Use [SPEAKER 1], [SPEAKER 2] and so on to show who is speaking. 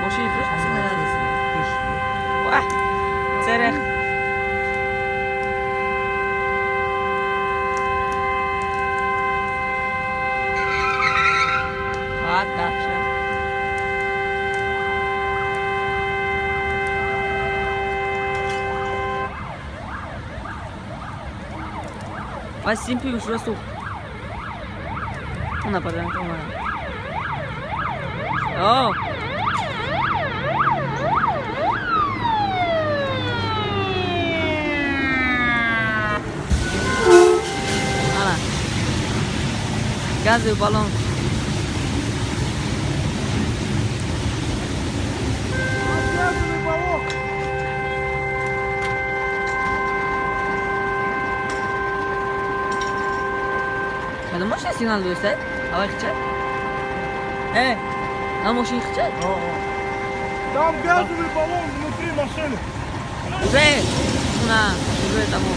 [SPEAKER 1] Машине крыша Уah, сэрэх. Вот так же. Вас simple уже сух. Una parla, una. Oh. Voilà. Газовый баллон.
[SPEAKER 2] Газовый баллон!
[SPEAKER 1] Это можно сигнал достать? Давай хчат. Эй, на машине хчат?
[SPEAKER 2] Там газовый баллон внутри машины.
[SPEAKER 1] Уже, на, уже тому.